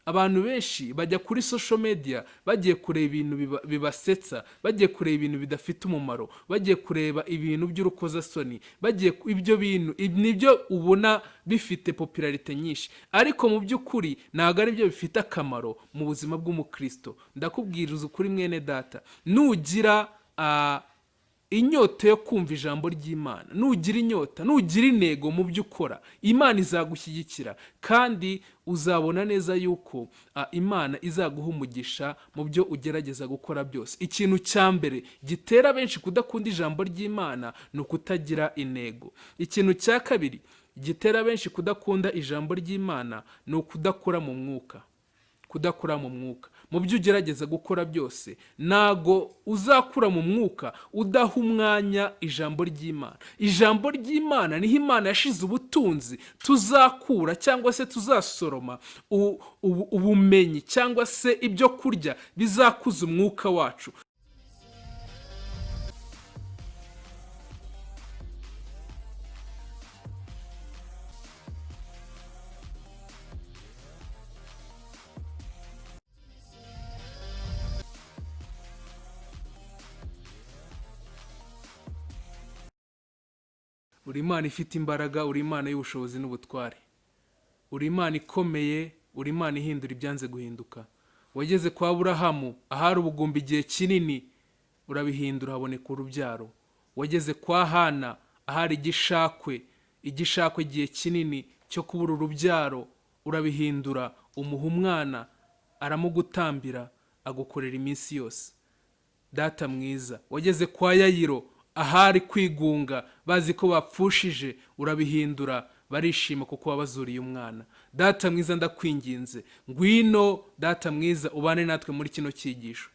Abantu benshi bajya kuri social media bagiye kureba ibintu bibasetsa, bagiye kureba ibintu bidafite umumaro, bagiye kureba ibintu by'urukozasoni, bagiye ibyo bintu nibyo ubona bifite popularité nyinshi, ariko mu by'ukuri ntabwo ari byo bifite akamaro mu buzima bw'umukristo. Ndakubwiriza ukuri, mwene data, nugira inyota yo kumva ijambo ry'Imana, nugira inyota, nugira intego mu byo ukora, Imana izagushyigikira kandi uzabona neza yuko Imana izaguha umugisha mu byo ugerageza gukora byose. Ikintu cya mbere gitera benshi kudakunda ijambo ry'Imana ni ukutagira intego. Ikintu cya kabiri gitera benshi kudakunda ijambo ry'Imana ni ukudakura mu mwuka. Kudakura mu mwuka mu byo ugerageza gukora byose, ntago uzakura mu mwuka udaha umwanya ijambo ry'Imana. Ijambo ry'Imana niho Imana yashize ubutunzi tuzakura cyangwa se tuzasoroma ubumenyi cyangwa se ibyo kurya bizakuza umwuka wacu. Uri Imana ifite imbaraga, uri Imana y'ubushobozi n'ubutware, uri Imana ikomeye, uri Imana ihindura ibyanze guhinduka. Wageze kwa Aburahamu ahari ubugumba igihe kinini, urabihindura haboneka urubyaro. Wageze kwa Hana ahari igishakwe, igishakwe igihe kinini cyo kubura urubyaro, urabihindura, umuha umwana, aramugutambira, agukorera iminsi yose. Data mwiza, wageze kwa Yayiro ahari kwigunga bazi ko bapfushije, urabihindura barishima kuko wabazuriye umwana. Data mwiza, ndakwinginze, ngwino Data mwiza ubane natwe muri kino cyigisho.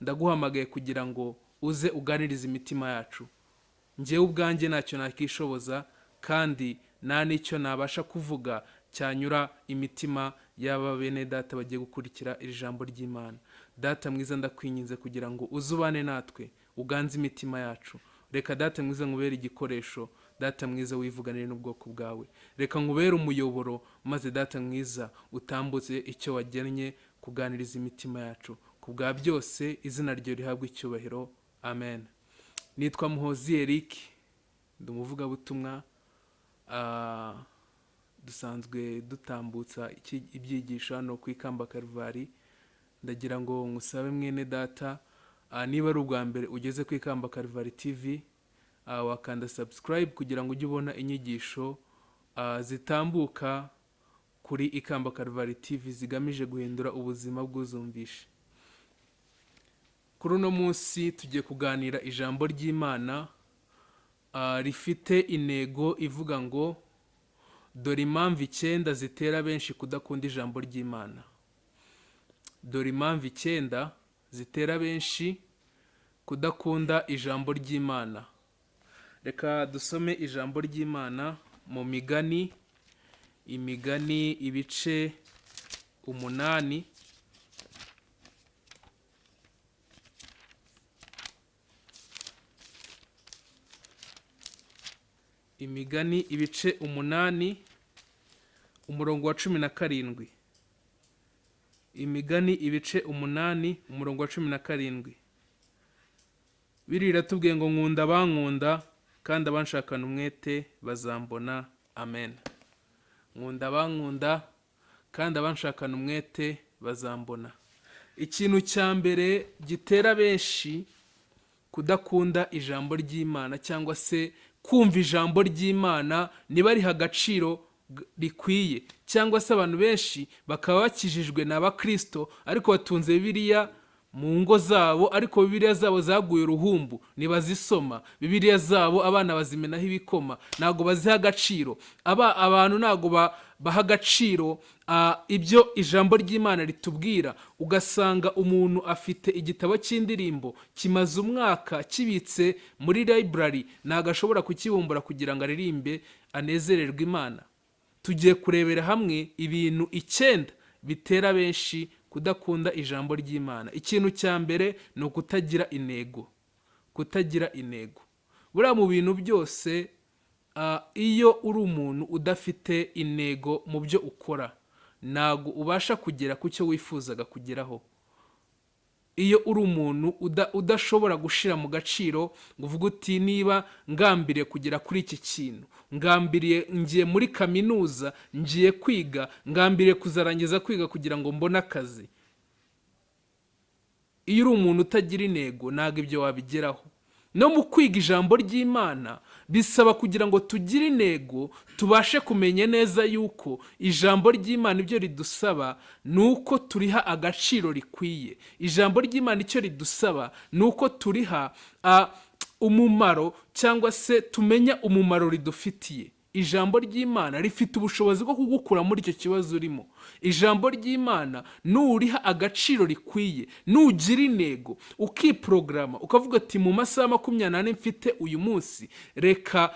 Ndaguhamagaye kugira ngo uze uganirize imitima yacu. Njyewe ubwanjye ntacyo nakishoboza kandi nta n'icyo nabasha kuvuga cyanyura imitima y'aba bene data bagiye gukurikira iri jambo ry'Imana. Data mwiza, ndakwinginze kugira ngo uze ubane natwe, uganze imitima yacu. Reka Data mwiza nkubere igikoresho, Data mwiza wivuganire n'ubwoko bwawe. Reka nkubere umuyoboro, maze Data mwiza utambutse icyo wagennye kuganiriza imitima yacu. Ku bwa byose izina ryawe rihabwe icyubahiro, amen. Nitwa Muhozi Eric, ndi umuvugabutumwa, dusanzwe dutambutsa ibyigisho hano ku Ikamba Karuvali. Ndagira ngo ngusabe mwene data, niba ari ubwa mbere ugeze ku Ikamba Karuvali TV, wakanda subscribe kugira ngo ujye ubona inyigisho zitambuka kuri Ikamba Karuvali TV zigamije guhindura ubuzima bw'uzumvishe. Kuri uno munsi tugiye kuganira ijambo ry'Imana rifite intego ivuga ngo dore impamvu 9 zitera benshi kudakunda ijambo ry'Imana. Dore impamvu 9 zitera benshi kudakunda ijambo ry'Imana. Reka dusome ijambo ry'Imana mu migani, imigani ibice 8. Imigani ibice 8 umurongo wa 17. Imigani ibice 8 umurongo wa 17. Bibiliya iratubwiye ngo nkunda abankunda kandi abanshakana umwete bazambona, amen. Nkunda abankunda kandi abanshakana umwete bazambona. Ikintu cya mbere gitera benshi kudakunda ijambo ry'Imana cyangwa se kumva ijambo ry'Imana ntibarihe agaciro rikwiye, cyangwa se abantu benshi bakaba bakijijwe ni abakristo ariko batunze Bibiliya mu ngo zabo, ariko Bibiliya zabo zaguye uruhumbu ntibazisoma, Bibiliya zabo abana bazimenaho ibikoma, ntabwo baziha agaciro. Abantu ntabwo baha agaciro ibyo ijambo ry'Imana ritubwira. Ugasanga umuntu afite igitabo cy'indirimbo kimaze umwaka kibitse muri library, ntabwo ashobora kukibumbura kugira ngo aririmbe anezererwe Imana. Tugiye kurebera hamwe ibintu 9 bitera benshi kudakunda ijambo ry'Imana. Ikintu cya mbere ni ukutagira intego. Kutagira intego. Buriya mu bintu byose, iyo uri umuntu udafite intego mu byo ukora, ntago ubasha kugera ku cyo wifuzaga kugeraho. Iyo uri umuntu udashobora gushira mu gaciro ngo uvuge uti: "Niba ngambiriye kugera kuri iki kintu, ngambiriye ngiye muri kaminuza, ngiye kwiga, ngambiriye kuzarangiza kwiga kugira ngo mbone akazi." Iyo uri umuntu utagira intego, ntabwo ibyo wabigeraho. No mu kwiga ijambo ry'Imana bisaba kugira ngo tugire intego, tubashe kumenya neza yuko ijambo ry'Imana ibyo ridusaba ni uko turiha agaciro rikwiye. Ijambo ry'Imana icyo ridusaba ni uko turiha umumaro, cyangwa se tumenya umumaro ridufitiye. Ijambo ry'Imana rifite ubushobozi bwo kugukura muri icyo kibazo urimo. Ijambo ry'Imana nuriha agaciro rikwiye, nugira intego, ukiporogaramu, ukavuga ati: "Mu masaha 24 mfite uyu munsi, reka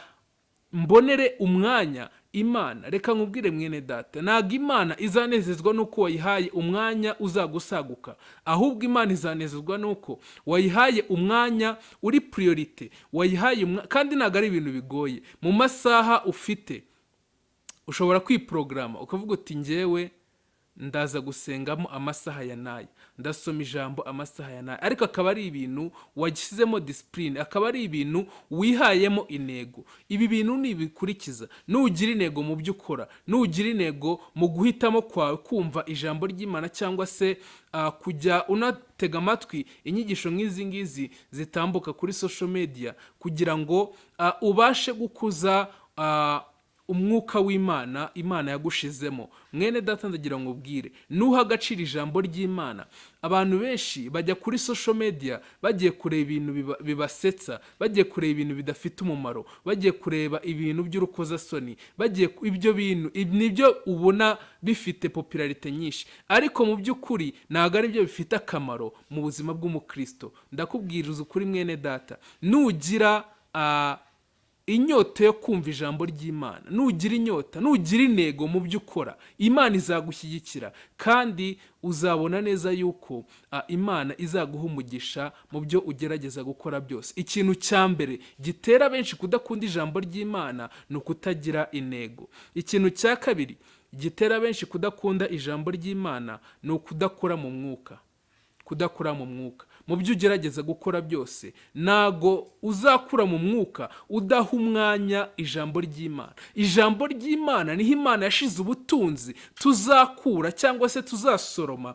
mbonere umwanya Imana." Reka nkubwire mwene data, ntabwo Imana izanezezwa n'uko wayihaye umwanya uzagusaguka, ahubwo Imana izanezezwa n'uko wayihaye umwanya uri priorité, wayihaye. Kandi ntabwo ari ibintu bigoye. Mu masaha ufite ushobora kwiporogaramu ukavuga uti: "Ngewe ndaza gusengamo amasaha ya n'aya, ndasoma ijambo amasaha ya n'aya." Ariko akaba ari ibintu washyizemo discipline, akaba ari ibintu wihayemo intego. Ibi bintu nibikurikiza, nugira intego mu byo ukora, nugira intego mu guhitamo kwawe kumva ijambo ry'Imana, cyangwa se kujya unatega amatwi inyigisho nk'izi ngizi zitambuka kuri social media, kugira ngo ubashe gukuza umwuka w'Imana Imana yagushizemo. Mwene data, ndagira ngo ubwire, nuha agaciro ijambo ry'Imana. Abantu benshi bajya kuri social media bagiye kureba ibintu bibasetsa, bagiye kureba ibintu bidafite umumaro, bagiye kureba ibintu by'urukozasoni, bagiye ibyo bintu nibyo ubona bifite popularité nyinshi, ariko mu by'ukuri ntabwo ari byo bifite akamaro mu buzima bw'umukristo. Ndakubwiriza ukuri mwene data, nugira inyota yo kumva ijambo ry'Imana, nugira inyota, nugira intego mu byo ukora, Imana izagushyigikira, kandi uzabona neza yuko Imana izaguha umugisha mu byo ugerageza gukora byose. Ikintu cya mbere gitera benshi kudakunda ijambo ry'Imana ni ukutagira intego. Ikintu cya kabiri gitera benshi kudakunda ijambo ry'Imana ni ukudakura mu mwuka. Kudakura mu mwuka mu byo ugerageza gukora byose, ntago uzakura mu mwuka udaha umwanya ijambo ry'Imana. Ijambo ry'Imana niho Imana yashize ubutunzi tuzakura, cyangwa se tuzasoroma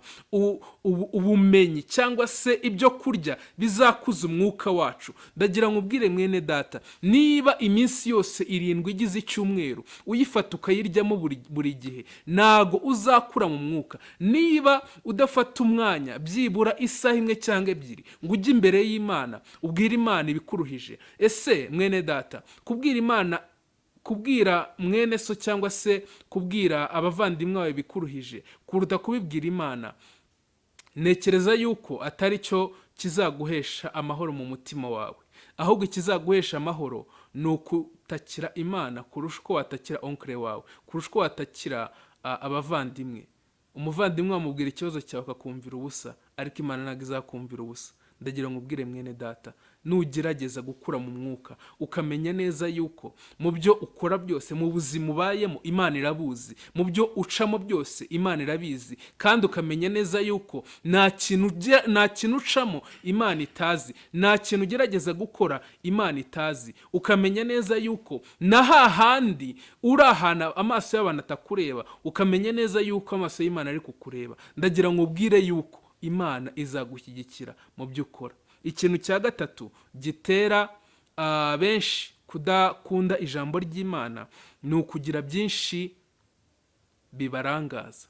ubumenyi, cyangwa se ibyo kurya bizakuza umwuka wacu. Ndagira ngo ubwire mwene data, niba iminsi yose 7 igize icyumweru uyifata ukayiryamo buri gihe, ntago uzakura mu mwuka niba udafata umwanya byibura isaha imwe cyangwa 2 ngo ujye imbere y'Imana, ubwire Imana ibikuruhije. Ese mwene data, kubwira Imana, kubwira mwene so, cyangwa se kubwira abavandimwe bawe bikuruhije kuruta kubibwira Imana, ntekereza yuko atari cyo kizaguhesha amahoro mu mutima wawe. Ahubwo ikizaguhesha amahoro ni ukutakira Imana kurusha uko watakira oncle wawe, kurusha uko watakira abavandimwe. Umuvandimwe wamubwira ikibazo cyawe akakumvira ubusa, ariko Imana ntabwo izakumvira ubusa. Ndagira ngo ubwire mwene data, nugerageza gukura mu mwuka, ukamenya neza yuko mu byo ukora byose, mu buzima ubayemo, Imana irabuzi, mu byo ucamo byose Imana irabizi, kandi ukamenya neza yuko nta kintu ucamo Imana itazi, nta kintu ugerageza gukora Imana itazi, ukamenya neza yuko na hahandi uri ahantu amaso y'abantu atakureba, ukamenya neza yuko amaso y'Imana ari kukureba, ndagira ngo ubwire yuko Imana izagushyigikira mu byo ukora. Ikintu cya gatatu gitera benshi kudakunda ijambo ry'Imana ni ukugira byinshi bibarangaza,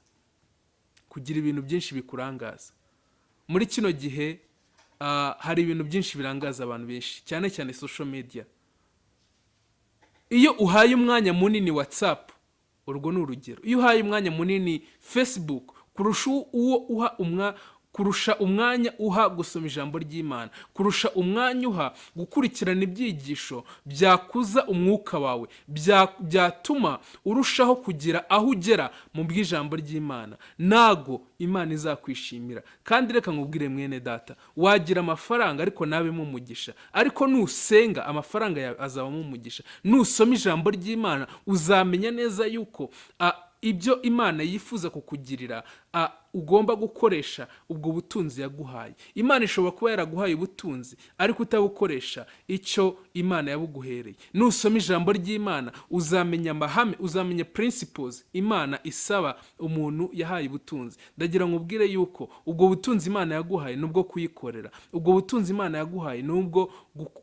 kugira ibintu byinshi bikurangaza. Muri kino gihe hari ibintu byinshi birangaza abantu benshi, cyane cyane social media. Iyo uhaye umwanya munini WhatsApp, urwo ni urugero, iyo uhaye umwanya munini Facebook kurusha uwo uha umwa kurusha umwanya uha gusoma ijambo ry'Imana, kurusha umwanya uha gukurikirana ibyigisho byakuza umwuka wawe, byatuma urushaho kugira aho ugera mu bw'ijambo ry'Imana, ntago Imana izakwishimira. Kandi reka nkubwire mwene data, wagira amafaranga ariko ntabemo umugisha, ariko nusenga amafaranga yawe azabamo umugisha. Nusoma ijambo ry'Imana uzamenya neza yuko Ibyo Imana yifuza kukugirira, ugomba gukoresha ubwo butunzi yaguhaye. Imana ishobora kuba yaraguhaye ubutunzi ariko utabukoresha icyo Imana yabuguhereye. Nusoma ijambo ry'Imana uzamenya amahame, uzamenya principles Imana isaba umuntu yahaye ubutunzi. Ndagira ngo ubwire yuko ubwo butunzi Imana yaguhaye ni ubwo kuyikorera, ubwo butunzi Imana yaguhaye ni ubwo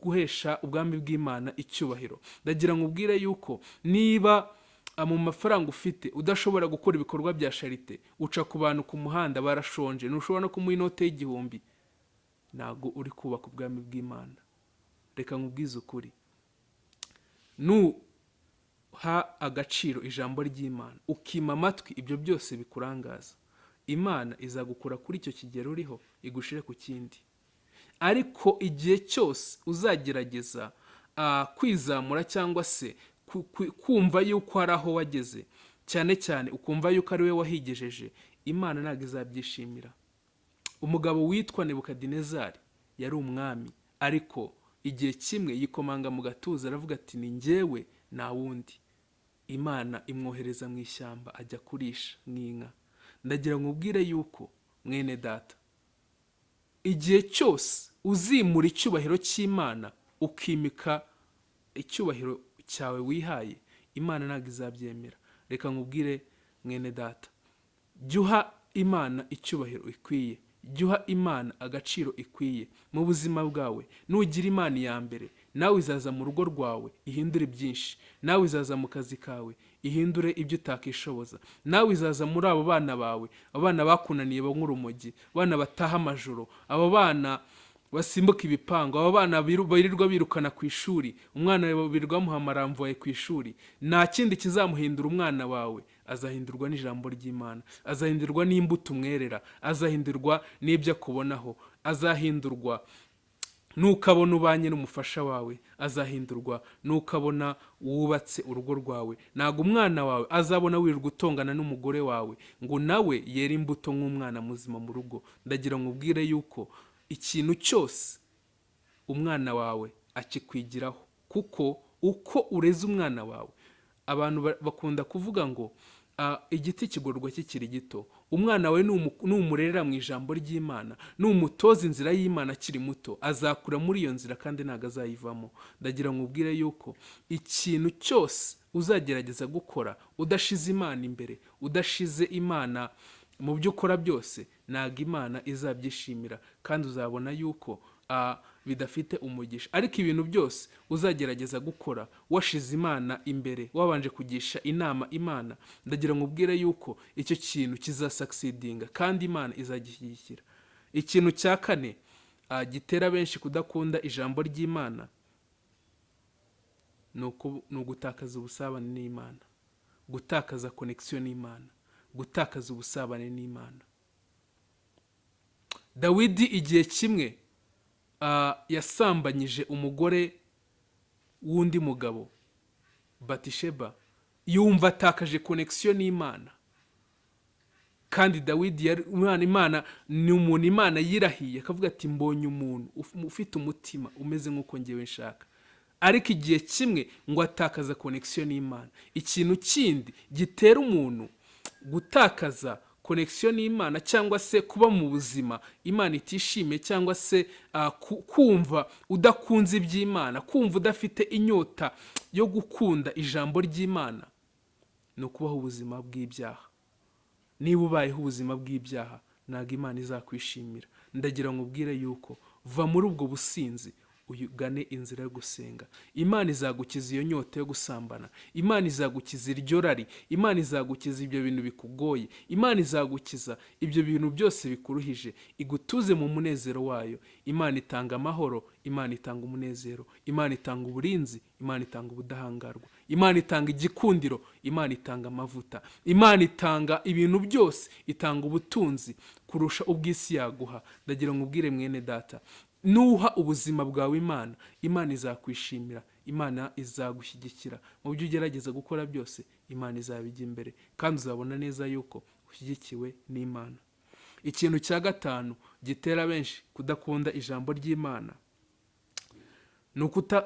guhesha ubwami bw'Imana icyubahiro. Ndagira ngo ubwire yuko niba mu mafaranga ufite udashobora gukora ibikorwa bya charité, uca ku bantu ku muhanda barashonje, ntushobora no kumuha inote y'1000, ntabwo uri kubaka ubwami bw'Imana. Reka nkubwize ukuri, nuha agaciro ijambo ry'Imana, ukima amatwi ibyo byose bikurangaza, Imana izagukura kuri icyo kigero uriho igushire ku kindi. Ariko igihe cyose uzagerageza kwizamura cyangwa se kumva yuko hari aho wageze, cyane cyane ukumva yuko ari we wahigejeje, Imana ntabwo izabyishimira. Umugabo witwa Nebukadinezari yari umwami, ariko igihe kimwe yikomanga mu gatuza aravuga ati: "Ni njyewe, nta wundi." Imana imwohereza mu ishyamba ajya kurisha nk'inka. Ndagira ngo ubwire yuko, mwene data, igihe cyose uzimura icyubahiro cy'Imana ukimika icyubahiro cyawe wihaye, Imana ntabwo izabyemera. Reka nkubwire, mwene data, jya uha Imana icyubahiro ikwiye, jya uha Imana agaciro ikwiye mu buzima bwawe. Nugira Imana iya mbere, nawe izaza mu rugo rwawe ihindure byinshi, nawe izaza mu kazi kawe ihindure ibyo utakishoboza, nawe izaza muri abo bana bawe, abana bakunaniye banywa urumogi, abana bataha amajoro, abo bana basimbuka ibipangu, abo bana birirwa birukana ku ishuri, umwana wawe birirwa bamuha amaramvuye ku ishuri. Nta kindi kizamuhindura umwana wawe, azahindurwa n'ijambo ry'Imana, azahindurwa n'imbuto umwerera, azahindurwa n'ibyo akubonaho, azahindurwa nukabona ubanye n'umufasha wawe, azahindurwa nukabona wubatse urugo rwawe. Ntabwo umwana wawe azabona wirirwa utongana n'umugore wawe ngo nawe yere imbuto nk'umwana muzima mu rugo. Ndagira ngo ubwire yuko ikintu cyose umwana wawe akikwigiraho, kuko uko ureze umwana wawe, abantu bakunda kuvuga ngo igiti kigororwa kikiri gito. Umwana wawe numurerera mu ijambo ry'Imana, numutoza inzira y'Imana akiri muto, azakura muri iyo nzira kandi ntabwo azayivamo. Ndagira ngo ubwire yuko ikintu cyose uzagerageza gukora udashize Imana imbere, udashize Imana mu byo ukora byose, ntabwo Imana izabyishimira, kandi uzabona yuko bidafite umugisha. Ariko ibintu byose uzagerageza gukora washize Imana imbere, wabanje kugisha inama Imana, ndagira ngo ubwire yuko icyo kintu kizasucceedinga kandi Imana izagishyigikira. Ikintu cya kane gitera benshi kudakunda ijambo ry'Imana ni ugutakaza ubusabane n'Imana, gutakaza connection n'Imana, gutakaza ubusabane n'Imana. Dawidi igihe kimwe yasambanyije umugore w'undi mugabo, Batisheba, yumva atakaje connection n'Imana. Kandi Dawidi yari umwana, Imana ni umuntu Imana yirahiye akavuga ati: "Mbonye umuntu ufite umutima umeze nk'uko ngewe nshaka." Ariko igihe kimwe ngo atakaza connection n'Imana. Ikintu kindi gitera umuntu gutakaza connection n'Imana cyangwa se kuba mu buzima Imana itishimiye, cyangwa se kumva udakunze iby'Imana, kumva udafite inyota yo gukunda ijambo ry'Imana, ni ukubaho ubuzima bw'ibyaha. Niba ubayeho ubuzima bw'ibyaha, ntabwo Imana izakwishimira. Ndagira ngo ubwire yuko va muri ubwo businzi ugane inzira yo gusenga. Imana izagukiza iyo nyota yo gusambana, Imana izagukiza iryo rari, Imana izagukiza ibyo bintu bikugoye, Imana izagukiza ibyo bintu byose bikuruhije, igutuze mu munezero wayo. Imana itanga amahoro, Imana itanga umunezero, Imana itanga uburinzi, Imana itanga ubudahangarwa, Imana itanga igikundiro, Imana itanga amavuta, Imana itanga ibintu byose, itanga ubutunzi kurusha ubw'isi yaguha. Ndagira ngo ubwire, mwene data, nuha ubuzima bwawe Imana, Imana izakwishimira, Imana izagushyigikira mu byo ugerageza gukora byose. Imana izabijya imbere kandi uzabona neza yuko ushyigikiwe n'Imana. Ikintu cya gatanu gitera benshi kudakunda ijambo ry'Imana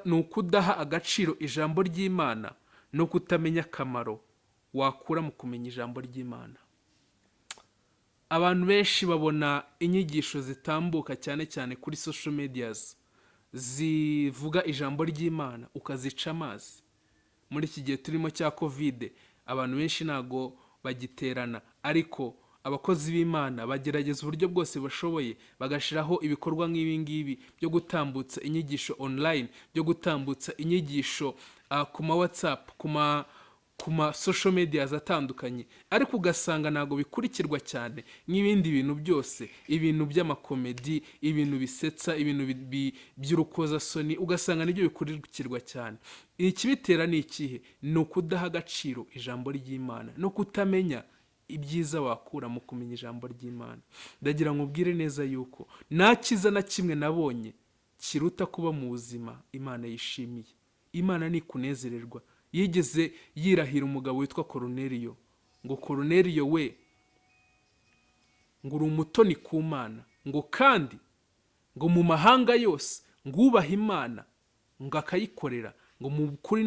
ni ukudaha agaciro ijambo ry'Imana no kutamenya akamaro wakura mu kumenya ijambo ry'Imana. Abantu benshi babona inyigisho zitambuka, cyane cyane kuri social medias, zivuga ijambo ry'Imana, ukazica amazi. Muri iki gihe turimo cya COVID, abantu benshi ntago bagiterana, ariko abakozi b'Imana bagerageza uburyo bwose bashoboye, bagashyiraho ibikorwa nk'ibi ngibi byo gutambutsa inyigisho online, byo gutambutsa inyigisho ku ma WhatsApp, ku ma social medias atandukanye, ariko ugasanga ntabwo bikurikirwa cyane nk'ibindi bintu byose, ibintu by'amakomedi, ibintu bisetsa, ibintu by'urukozasoni, ugasanga nibyo bikurikirwa cyane. Ikibitera ni ikihe? Ni ukudaha agaciro ijambo ry'Imana no kutamenya ibyiza wakura mu kumenya ijambo ry'Imana. Ndagira ngo ubwire neza yuko nta cyiza na kimwe nabonye kiruta kuba mu buzima Imana yishimiye. Imana nikunezererwa. Yigeze yirahira umugabo witwa Koruneliyo ngo: "Koruneliyo we, ngo uri umutoni ku Mana, ngo kandi ngo mu mahanga yose ngo ubahe Imana ngo akayikorera ngo mu kuri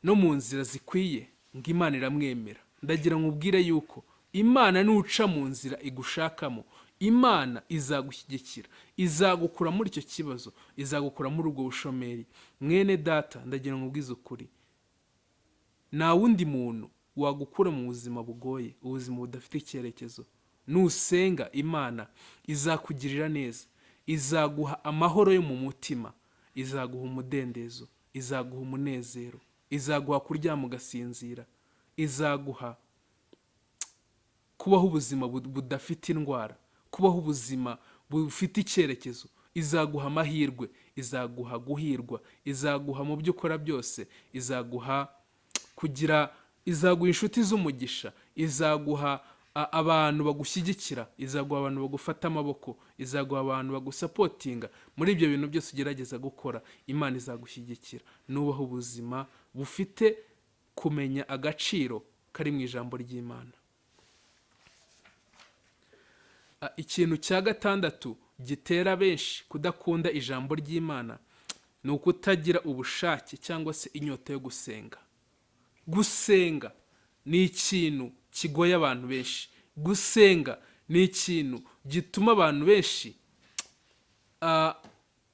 no mu nzira zikwiye, ngo Imana iramwemera." Ndagira ngo ubwire yuko Imana, nuca mu nzira igushakamo, Imana izagushyigikira, izagukura muri icyo kibazo, izagukura muri ubwo bushomeri. Mwene data, ndagira ngo ubwize ukuri, nta wundi muntu wagukura mu buzima bugoye, ubuzima budafite icyerekezo. Nusenga, Imana izakugirira neza, izaguha amahoro yo mu mutima, izaguha umudendezo, izaguha umunezero, izaguha kuryama ugasinzira, izaguha kubaho ubuzima budafite indwara, kubaho ubuzima bufite icyerekezo, izaguha amahirwe, izaguha guhirwa, izaguha mu byo ukora byose, izaguha kugira, izaguha inshuti z'umugisha, izaguha abantu bagushyigikira, izaguha abantu bagufata amaboko, izaguha abantu bagusupportinga muri ibyo bintu byose ugerageza gukora. Imana izagushyigikira nubaho ubuzima bufite kumenya agaciro kari mu ijambo ry'Imana. Ikintu cya gatandatu gitera benshi kudakunda ijambo ry'Imana ni ukutagira ubushake cyangwa se inyota yo gusenga. Gusenga ni ikintu kigoye abantu benshi. Gusenga ni ikintu gituma abantu benshi,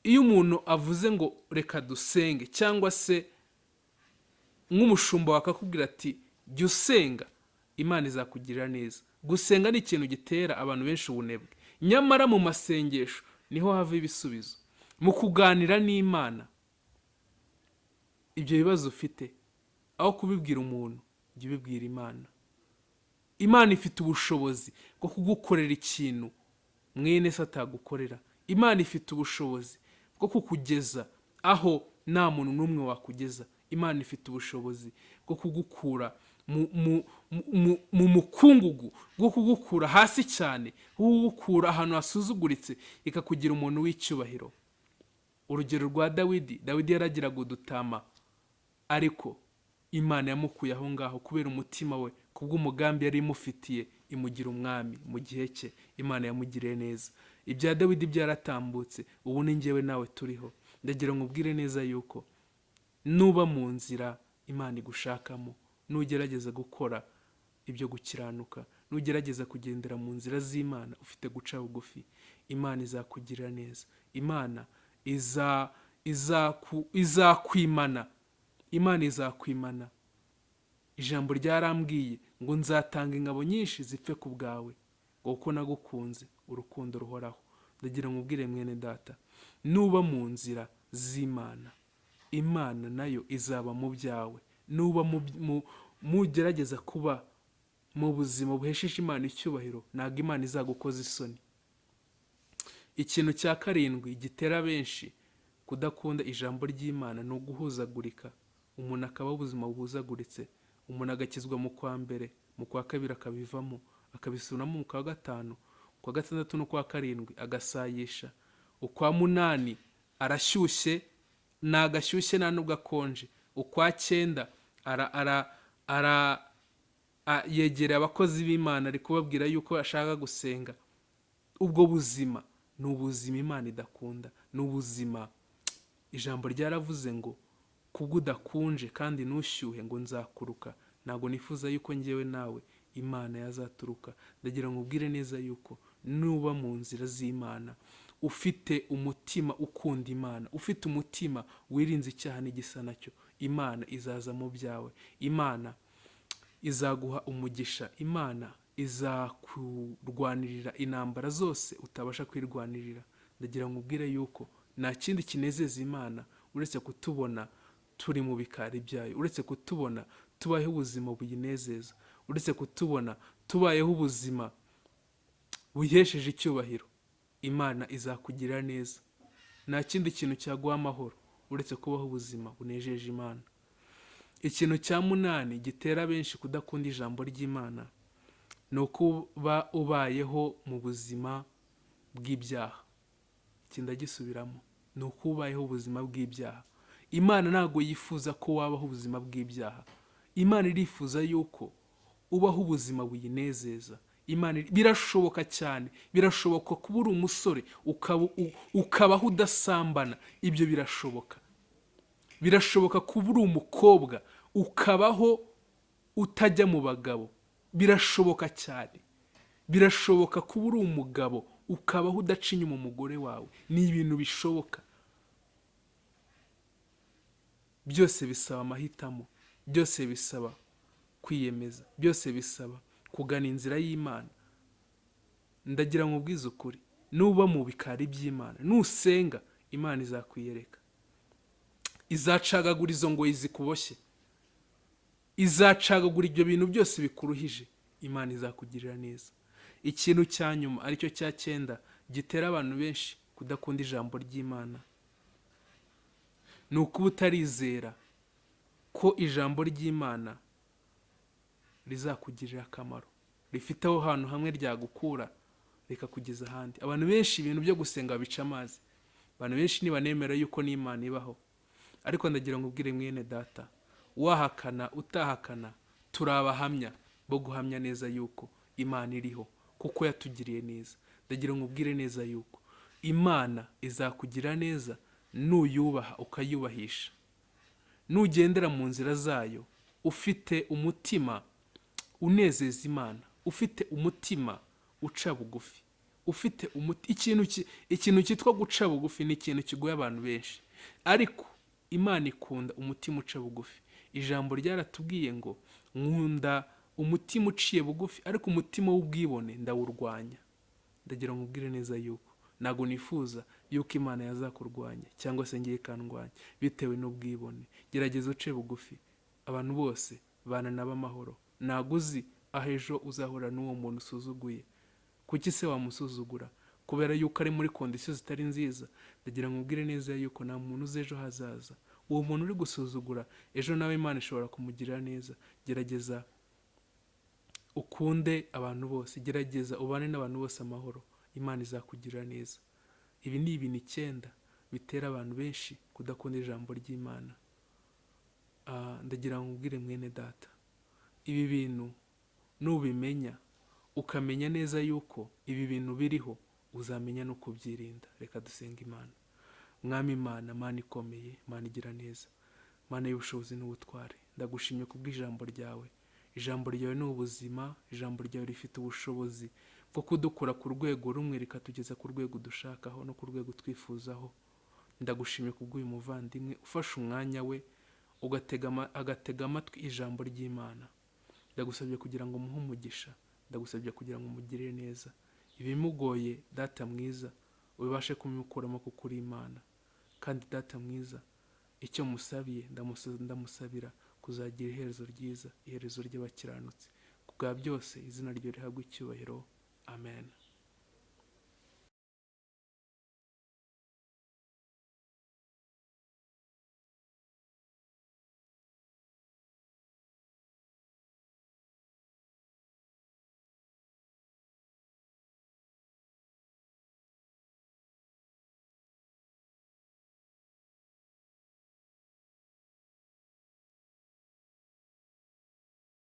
iyo umuntu avuze ngo "Reka dusenge", cyangwa se nk'umushumba wakakubwira ati "Jya usenga, Imana izakugirira neza", gusenga ni ikintu gitera abantu benshi ubunebwe. Nyamara mu masengesho niho hava ibisubizo, mu kuganira n'Imana. Ibyo bibazo ufite, aho kubibwira umuntu, jya ubibwira Imana. Imana ifite ubushobozi bwo kugukorera ikintu mwene se atagukorera. Imana ifite ubushobozi bwo kukugeza aho nta muntu n'umwe wakugeza. Imana ifite ubushobozi bwo kugukura mu mukungugu, bwo kugukura hasi cyane, bwo kugukura ahantu hasuzuguritse, ikakugira umuntu w'icyubahiro. Urugero rwa Dawidi: Dawidi yaragiraga udutama, ariko Imana yamukuye aho ngaho kubera umutima we, kubw'umugambi yari imufitiye, imugira umwami mu gihe cye. Imana yamugiriye neza. Ibya Dawidi byaratambutse, ubu ni njyewe nawe turiho. Ndagira ngo ubwire neza yuko nuba mu nzira Imana igushakamo, nugerageza gukora ibyo gukiranuka, nugerageza kugendera mu nzira z'Imana ufite guca bugufi, Imana izakugirira neza. Imana izakwimana. Imana izakwimana. Ijambo ryarambwiye ngo "Nzatanga ingabo nyinshi zipfe ku bwawe, ngo kuko nagukunze urukundo ruhoraho." Ndagira ngo ubwire mwene data, nuba mu nzira z'Imana, Imana nayo izaba mu byawe. Nuba mugerageza kuba mu buzima buhesheje Imana icyubahiro, ntabwo Imana izagukoza isoni. Ikintu cya karindwi gitera benshi kudakunda ijambo ry'Imana ni uguhuzagurika. Umuntu akabaho ubuzima buhuzaguritse. Umuntu agakizwa mu kwa mbere, mu kwa kabiri akabivamo, akabisubiramo mu kwa gatanu, kwa gatandatu no kwa karindwi agasayisha, ukwa munani arashyushye, ntagashyushye nta nubwo akonje, ukwa cyenda ara ara ara yegereye abakozi b'Imana, ari kubabwira yuko ashaka gusenga. Ubwo buzima ni ubuzima Imana idakunda, ni ubuzima ijambo ryaravuze ngo "Kubwo udakunje kandi ntushyuhe, ngo nzakuruka." Ntabwo nifuza yuko ngewe nawe Imana yazaturuka. Ndagira ngo ubwire neza yuko nuba mu nzira z'Imana, ufite umutima ukunda Imana, ufite umutima wirinze icyaha n'igisa nacyo, Imana izaza mu byawe, Imana izaguha umugisha, Imana izakurwanirira intambara zose utabasha kwirwanirira. Ndagira ngo ubwire yuko nta kindi kinezeza Imana uretse kutubona turi mu bikari byayo, uretse kutubona tubayeho ubuzima buyinezeza, uretse kutubona tubayeho ubuzima buyihesheje icyubahiro. Imana izakugirira neza. Nta kindi kintu cyaguha amahoro uretse kubaho ubuzima bunejeje Imana. Ikintu cya munani gitera benshi kudakunda ijambo ry'Imana ni ukuba ubayeho mu buzima bw'ibyaha. Iki ndagisubiramo, ni uko ubayeho ubuzima bw'ibyaha. Imana ntabwo yifuza ko wabaho ubuzima bw'ibyaha. Imana irifuza yuko ubaho ubuzima buyinezeza. Imana birashoboka cyane, birashoboka kuba uri umusore ukabaho udasambana, ibyo birashoboka. Birashoboka kuba uri umukobwa ukabaho utajya mu bagabo, birashoboka cyane. Birashoboka kuba uri umugabo ukabaho udaca inyuma umugore wawe, ni ibintu bishoboka. Byose bisaba amahitamo, byose bisaba kwiyemeza, byose bisaba kugana inzira y'Imana. Ndagira ngo ubwize ukuri, nuba mu bikari by'Imana, nusenga Imana izakwiyereka, izacagagura izo ngoyi zikuboshye, izacagagura ibyo bintu byose bikuruhije, Imana izakugirira neza. Ikintu cya nyuma aricyo cya cyenda gitera abantu benshi kudakunda ijambo ry'Imana ni ukuba utarizera ko ijambo ry'Imana rizakugirira akamaro, rifite aho hantu hamwe ryagukura rikakugeza ahandi. Abantu benshi ibintu byo gusenga babica amazi, abantu benshi ntibanemera yuko n'Imana ibaho. Ariko ndagira ngo ubwire mwene data, wahakana utahakana, turi abahamya bo guhamya neza yuko Imana iriho kuko yatugiriye neza. Ndagira ngo ubwire neza yuko Imana izakugira neza nuyubaha ukayubahisha, nugendera mu nzira zayo ufite umutima unezeza Imana, ufite umutima uca bugufi, ufite ikintu cyitwa guca bugufi ni ikintu kigoye abantu benshi, ariko Imana ikunda umutima uca bugufi. Ijambo ryaratubwiye ngo nkunda umutima uciye bugufi, ariko umutima w'ubwibone ndawurwanya. Ndagira ngo ubwire neza yuko ntabwo nifuza yuko Imana yazakurwanya cyangwa se ngiye ikandwanya bitewe n'ubwibone. Gerageza uce bugufi, abantu bose bana nabo amahoro. Ntabwo uzi aho ejo uzahura n'uwo muntu usuzuguye. Kuki se wamusuzugura? Kubera yuko ari muri kondisiyo zitari nziza. Ndagira ngo ubwire neza yuko nta muntu uzi ejo hazaza. Uwo muntu uri gusuzugura ejo nawe Imana ishobora kumugirira neza. Gerageza ukunde abantu bose, gerageza ubane n'abantu bose amahoro, Imana izakugirira neza. Ibi ni ibintu 9 bitera abantu benshi kudakunda ijambo ry'Imana. Ndagira ngo ubwire mwene data, ibi bintu nubimenya ukamenya neza yuko ibi bintu biriho, uzamenya no kubyirinda. Reka dusenge Imana. Mwami Imana, Mana ikomeye, Mana igira neza, Mana y'ubushobozi n'ubutware, ndagushimye kubw'ijambo ryawe. Ijambo ryawe ni ubuzima, ijambo ryawe rifite ubushobozi bwo kudukura ku rwego rumwe rikatugeza ku rwego dushakaho no ku rwego twifuzaho. Ndagushimye kubw'uyu muvandimwe ufashe umwanya we agatega amatwi ijambo ry'Imana. Ndagusabye kugira ngo umuhe umugisha, ndagusabye kugira ngo umugirire neza. Ibimugoye Data mwiza ubashe kubimukuramo kuko uri Imana. Kandi Data mwiza, icyo musabiye ndamusabira kuzagira iherezo ryiza, iherezo ry'abakiranutsi. Ku bwa byose izina rye rihabwe icyubahiro. Amen.